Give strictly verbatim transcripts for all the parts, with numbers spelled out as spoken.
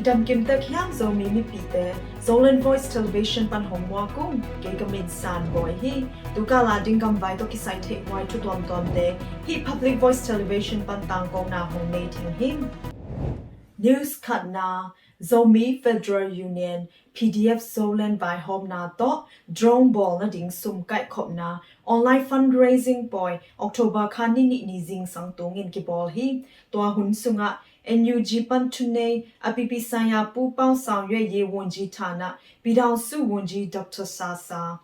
Damkim tek hiam Zomi mipite, Zoland Voice Television pan hong muak ung, kei ka min San Bawi hi. Tukal a ding gamvai tawh kisai theihhuai thu tuamtuamte hih Public Voice Television pan tangkona hong nei theng hi. News khatna, Zomi Federal Union, P D F Zoland vaihawmna tawh drone bawlna ding sum kaihkhopna online fundraising pawi October kha ni nih ni zingsang tungin kibawl hi. Tua hun sungah N U G pan thunei a pipi saya Pu Pau Sang Yue Ye Wunji Thana, Pidau Su Wunji Doctor Sasa,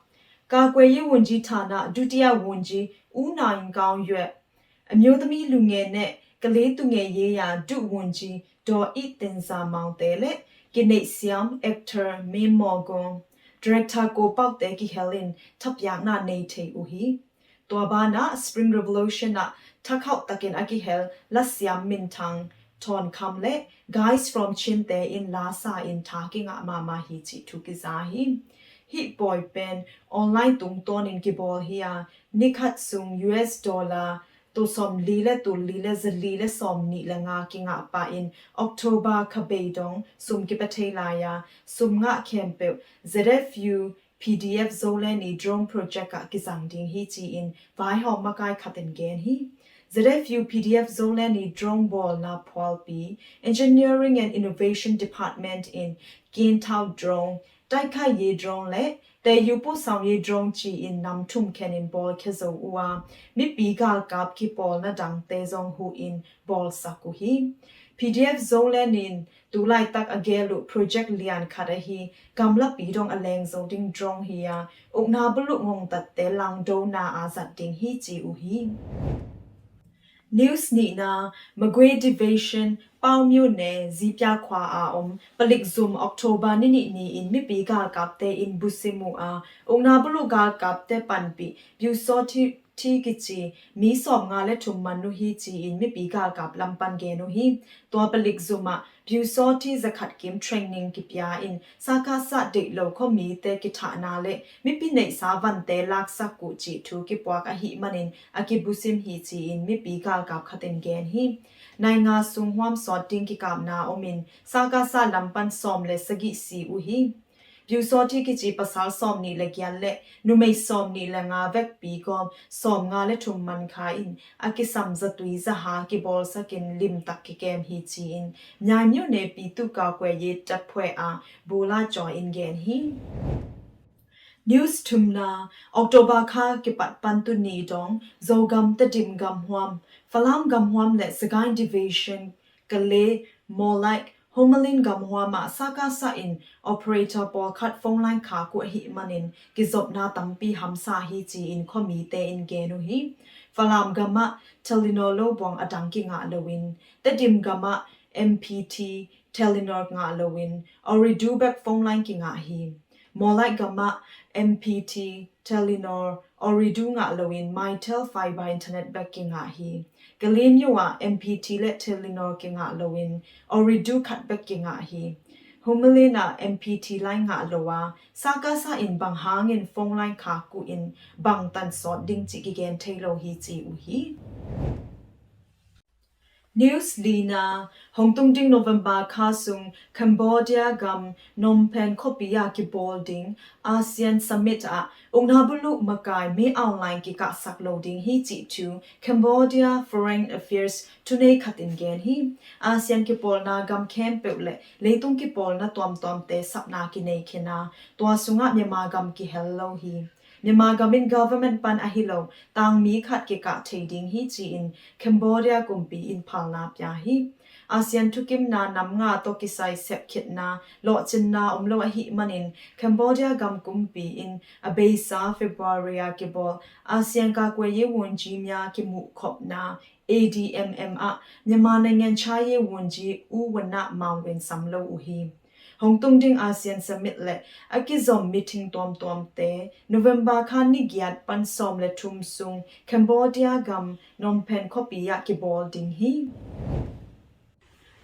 Kakwe Ye Wunji Thana, Dutia Wunji U Nine Kau Yue, Amyotami Lunge ne Kale Tunge Ye Ya Du Wunji Daw I Tenza Maungte le Kineih Siam Actor Mim Mawgawng, Director Ko Paukte kihel in thapiakna nei thei uh hi. Tua banah Spring Revolution ah thakhauh takin a kihel Lasiam Minthang Thawnkham le Guys from Chin te in lasa in tha kingah mahmah hi cih thu kiza hi. Hih pawi pen online tungtawnin kibawl hi a, nikhat sung U S dollar tul sawmli le tul li le zali le sawmnih le nga kingah pah in October kha bei dong sum kipia thei lai a, sum ngah khempeuh Z F U P D F Zoland i drone project ah kizang ding hi ci-in vaihawm makai khat in gen hi. Z F U P D F Zoland i drone bawlna phualpi Engineering and Innovation Department in Kinthau drone, Taikha Ye drone le Teyu Pu Sang Ye drone ci-in nam thum khen in bawlkhia zo uh a, mipi galkap kipawlna dangte zong huh in bawlsak uh hi. P D F Zoland in tulaitak a gel uh project lian khat ahi gamlapi dong a leng zo ding drone hi a, ukna buluk ngongtatte langdona a zat ding hi ci uh hi. News nihna, Magwe Division, Paumyo ne Zipia khua a om palik zum October ni nih ni in mipi galkapte in busim uh a, ukna buluk galkapte panpih Pyusawthi kici mi sawmnga le thum man uh hi ci-in mipi galkap lam pan gen uh hi. Tua palik zum ah Pyusawthi zakhat kim training kipia in sakasa deih lo khuamite kithahna le mipi neihsa vante laksak uh cih thu kipuak ahih manin a kibusim hi ci-in mipi galkap khat in gen hi. Nai nga sung huam sawt ding kikapna om in sakasa lam pan sawm le sagih si uh hi. Pyusawthi kici pasal sawmnih le giat le numei sawmnih le nga vekpi gawm sawmnga le thum man kha in a kisam zatui zaha kibawlsak in limtak kikem hi ci-in Myaingmyo ne Pyithu Kakwe Ye Tat Phwe a Bula Caw in gen hi. News thumna, October kha kipat pan tuni dong Zogam, Tedim gamhuam, Falam gamhuam le Sagaing Division, Kale, Mawlai, Homalin gamhuam ah sakasa in operator pawlkhat phone line khak uh ahih manin kizopna tampi hamsa hi ci-in khuamite in gen uh hi. Falam gam ah Telenor lo buang a dang kingah loin, Tedim gam ah M P T, Telenor ngah loin Ooredoo bek phone line kingah hi. Mawlai gam ah M P T, Telenor, Ooredoo ngah loin Mytel fiber internet bek kingah hi. Kale myo ah M P T le Telenor kingah loin Ooredoo khat bek kingah hi. Homalin ah M P T line ngah lo a, sakasa in bang hangin phone line khak uh in bang tan sawt ding cih kigen thei lo hi ci uh hi. News lina, hong tung ding November kha sung Cambodia gam Phnom Penh khuapi ah kibawl ding ASEAN Summit ah ukna buluk makai mi online kikahsak lo ding hi cih thu Cambodia Foreign Affairs thunei khat in gen hi. ASEAN kipawlna gam khempeuh le leitung kipawlna tuamtuamte sapna kinei khin a, tua sungah Myanmar gam kihel lo hi. Myanmar gam in government pan ahi lo tangmi khat kikah thei ding hi ci-in Cambodia kumpi in phalna pia hi. ASEAN thukimna nam nga tawh kisai sepkhitna lawhcinna om lo ahih manin Cambodia gam kumpi in a beisa February a kibawl ASEAN Kakwe Ye Wunji mya kimuhkhopna A D M M ah Myanmar naingan cha Ye Wunji U Wan Na Maung in sam lo uh hi. Hong tung ding ASEAN Summit le a kizom meeting tuamtuamte November kha ni giat pan sawm le thum sung Cambodia gam Phnom Penh khuapi ah kibawl ding hi.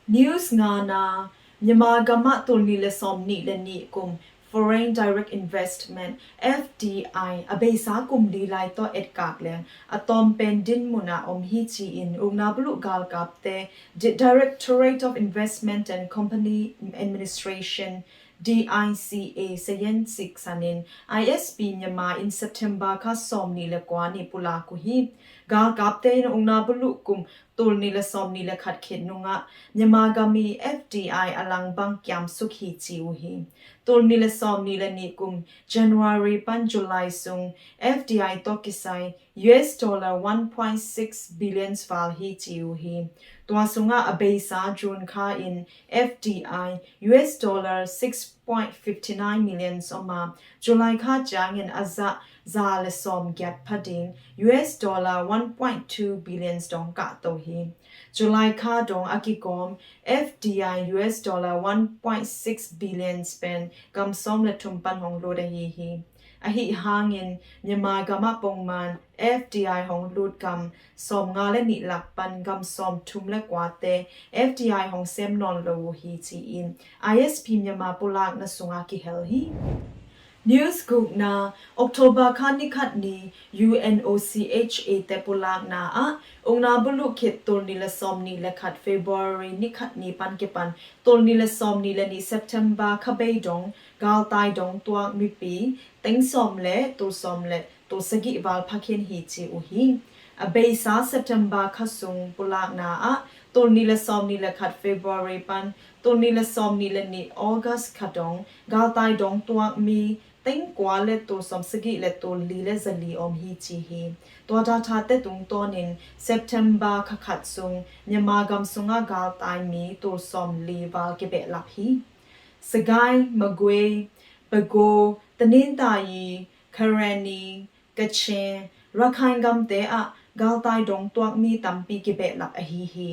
News ngana, Myanmar gam ah tul nih le sawmnih le nih kum Foreign Direct Investment, F D I, a beisa kum li lai tawh etkak leng a tawm pen dinmun ah om hi ci-in ukna buluh galkapte Di-, Directorate of Investment and Company Administration, D I C A, sayin siksanin I S P Myanmar in September kha sawmnih le kua ni pulak uh hi. Galkapte in ukna buluh kum tulnih le sawmnih le khat khit nungah Myanmar gam i F D I a langbang kiamsuk hi ci uh hi. Tulnih le sawmnih le nih kum January pan July sung F D I tawh kisai U S dollar one point six billion val hi ci uh hi. Tua sungah a beisa June kha in F D I U S dollar six point fifty nine million om a, July kha ciangin a zah za le sawm giat pha ding U S dollar one point two billion dong kahto hi. July kha dong a kigawm F D I U S dollar one point six billion pen gam sawm le thum pan hong lut ahi hi. Ahi hangin Myanmar gam ah pongman F D I hong lut gam sawmnga le nih lak pan gam sawmthum le kuate F D I hong sem nawn lo uh hi ci-in I S P Myanmar pulakna sungah kihel hi. News gukna, October kha ni khat ni U N O C H A te pulakna ah ukna buluh khit tulnih le sawmnih le khat February ni khat ni pan kipan tulnih le sawmnih le nih September kha bei dong galtai dong tuak mipi teng sawm le tul sawm le tul sagih val phakhin hi ci uh hi. A beisa September kha sung pulakna ah tulnih le sawmnih le khat February pan tulnih le sawmnih le nih August kha dong galtai dong tuak mi teng kua le tul sawm sagih le tul li le zali om hi ci hi. Tua data te tungtawnin September kha khat sung Myanmar gam sungah galtai mi tul sawm li val kibehlap hi. Sagaing, Magway, Pegu, Tanintharyi, Karenni, Kachin, Rakhine gamte ah galtai dong tuak mi tampi kibehlap ahi hi.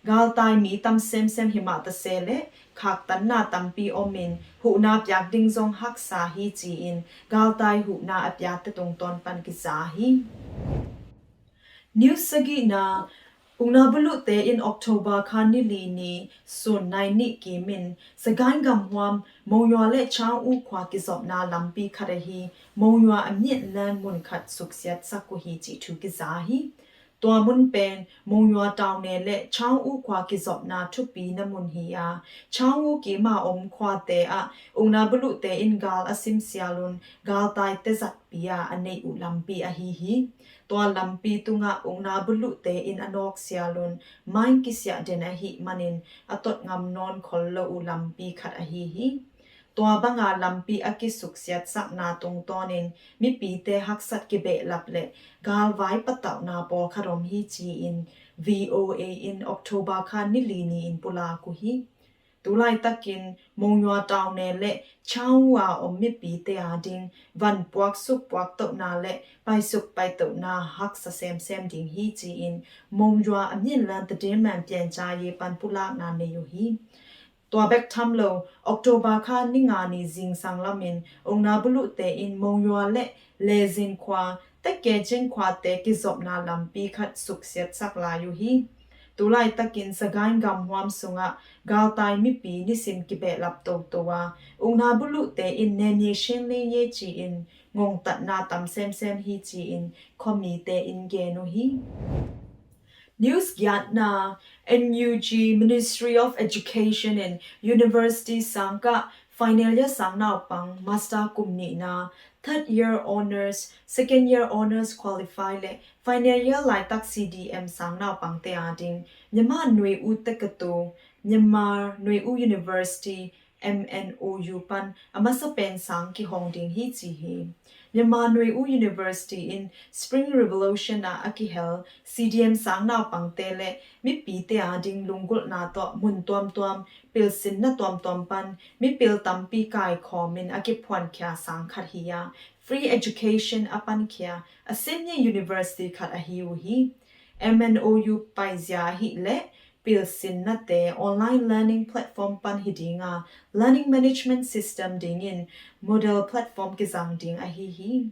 Galtai mi tam semsem himah ta se le khaktanna tampi om in huhna piak ding zong haksa hi ci-in galtai huhna a piakte tungtawn pan kiza hi. News sagihna, ukna buluhte in October kha ni li ni sun nai nih kimin Sagaing gamhuam Monywa le Chang U khua kizopna lampi khat ahi Monywa a mianlan mun khat suksiat sak uh hi cih thu kiza hi. Tua mun pen Monywa taune le Chang U khua kizopna thupina mun hi a, Chang U kima om khuate ah ukna buluhte in gal a sim sialun galtai tezatpi a a neih uh lampi ahi hi. Tua lampi tungah ukna buluhte in a nawk sialun mine kisiah den ahih manin a tot ngam nawn khol lo uh lampi khat ahi hi. Tua banga lampi a kisuksiat sakna tungtawnin mipite haksat kibehlap le galvai patauhna pawlkhat om hi ci-in V O A in October kha ni li ni-in pulak uh hi. Tulaitakin Monywa taune le Chang U a om mipite ading van puaksuk puaktohna le paisuk paitohna haksa semsem ding hi ci-in Monywa a mianlan tadinman pianca ye pan pulakna nei uh hi. Tua bek tham lo, October kha ni nga ni zingsang lamin ukna buluhte in Monywa le Lezing khua, Tekejing khuate kizopna lampi khat suksiat sak lai uh hi. Tulaitakin Sagaing gamhuam sungah galtai mipi nisim kibehlap toto a, ukna buluhte in nemye shinlin ye ci-in ngongtatna tam semsem hi ci-in khuamite in gen uh hi. News giatna, N U G, Ministry of Education and University sangkah final year sangnaupang, master kum nihna, third year honours, second year honours qualify le final year laitak C D M sangnaupangte ading Myanmar Nui U Tekatu, Myanmar Nui U University, M N O U pan a masa pen sang kihong ding hi ci hi. Myanmar Nui U University in Spring Revolution ah a kihel C D M sangnaupangte le mipite ading lunggulhna tawh mun tuamtuam, pilsinna tuamtuam pan mipil tampi kaikhawmin a kiphuankhia sang khat hi a, free education a pankhia a simni university khat ahi uh hi. M N O U paizia ahih leh pilsinnate online learning platform pan hi ding a, learning management system dingin model platform kizang ding ahi hi.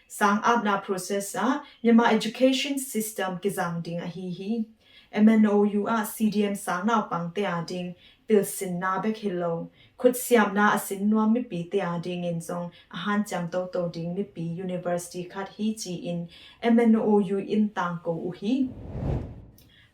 Sang apna process ah Myanmar education system kizang ding ahi hi. M N O U ah C D M sangnaupangte ading pilsinna bek hi lo, khutsiamna a sin nuam mipite a dingin zong a hanciam toto ding mipi university khat hi ci-in M N O U in tangko uh hi.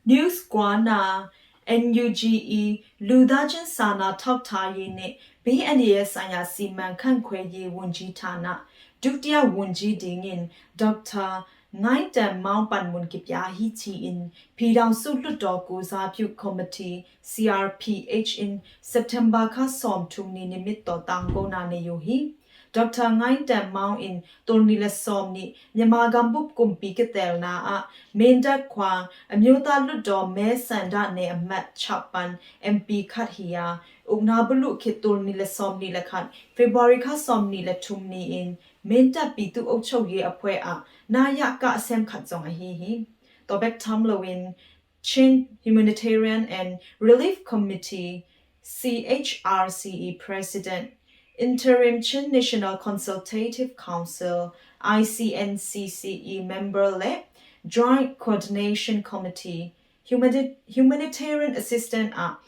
News kuana, N U G i Ludajan Sana Thoktayi nih B N A S aya simang khan khueyi wunji thana duktia wunji dingin Dr. Ngaihtem Maung panmun kipia hi ci-in Pidawng Suk Lutdaw Ku Zapyu Committee C R P H in September kha sawm thum ni nimit tawh tangkona nei uh hi. Dr. Ngaihtem Maung in tulni le sawm nih Myanmar gambup kumpi kitelna ah Mindat khua a myotat lutdaw me sandat ne a mat chap pan M P khat hi a, ukna buluh khit tulni le sawm ni le khat February kha sawm ni le thum ni in Mindat pitu okchok ye a phuai ah naya ka a sem khat zong ahi hi. Tua bek tham loin Chin Humanitarian and Relief Committee C H R C E President, Interim Chin National Consultative Council, I C N C C E member le Joint Coordination Committee, Humani- Humanitarian Assistant ah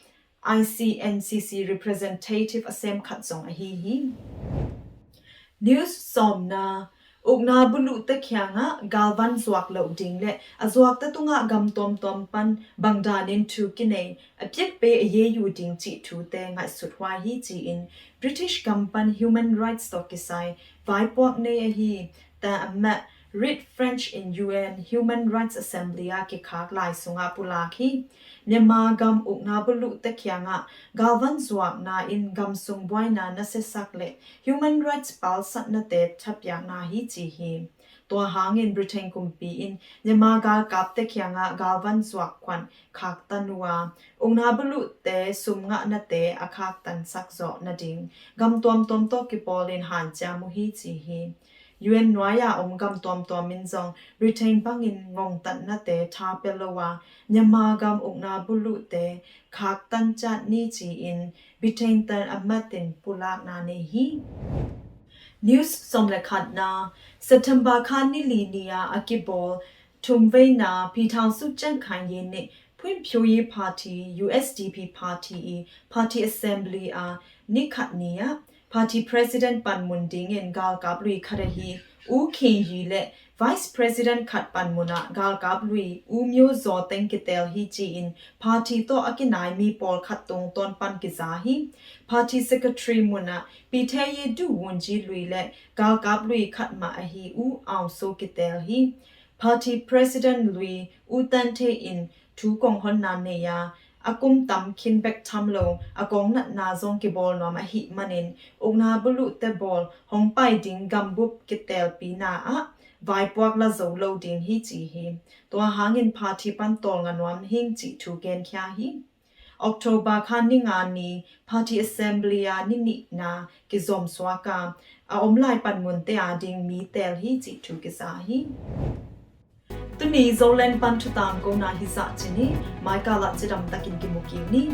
I C N C C representative a sem khat zong ahi hi. News sawmna, ukna buluhte kiangah galvan zuak loh ding le a zuakte tungah gam tuamtuam pan bangdanin thu kinei a piakpe a yeyu ding cih thute ngaihsut huai hi ci-in British gam pan human rights tawh kisai vaipuak nei ahi ta a mah Reed French in U N Human Rights Assembly a kikhak lai sungah pulak hi. Myanmar gam ukna buluhte kiangah galvan zuakna in gam sung buaina nasiasak le human rights palsatnate thapiakna hi ci hi. Tua hangin Britain kumpi in Myanmar galkapte kiangah galvan zuak khuan khaktan uh a, ukna buluhte sumngahnate a khaktansak zawh nading gam tuamtuam tawh kipawlin hanciam uh hi ci hi. U N nuai-a om gam tuamtuam in zong Britain bangin ngongtatnate tha pia lo a, Myanmar gam ukna buluhte khaktan cat ni ci-in Britain tan a matin pulakna nei hi. News sawm le khatna, September kha ni li ni-a a kibawl thumveina Pidawng Suk Kyaing Hkang Ye nih Phwin Phyo Ye Party, U S D P party i party assembly a ni khat ni-ah party president panmun dingin galkap lui khat ahi U Khin Ye le vice president khat panmun ah galkap lui U Myo Zaw teng kiteel hi ci-in party tawh a kinai mi pawlkhat tungtawn pan kiza hi. Party secretary mun ah Pi Thaye Dew Wun Ji lui le galkap lui khat mah ahi U Aung Suu kiteel hi. Party president lui U Tan Te in thu kong honna nei a, a kum tam khin bek tham lo a kong natna zong kibawl nuam ahih manin ukna buluhte bawl hong pai ding gambup kitelpina ah vaipuak la zo lo ding hi ci hi. Tua hangin party pan tawlnga nuam hing cih thu genkhia hi. October kha ni nga ni party assembly a ni nihna kizom suak a, a om lai panmunte a ding mi teel hi cih thu kiza hi. Tuni Zoland pan thu tangkona hi zah ci ni. Mai kal ah cidam takin kimu kik ni.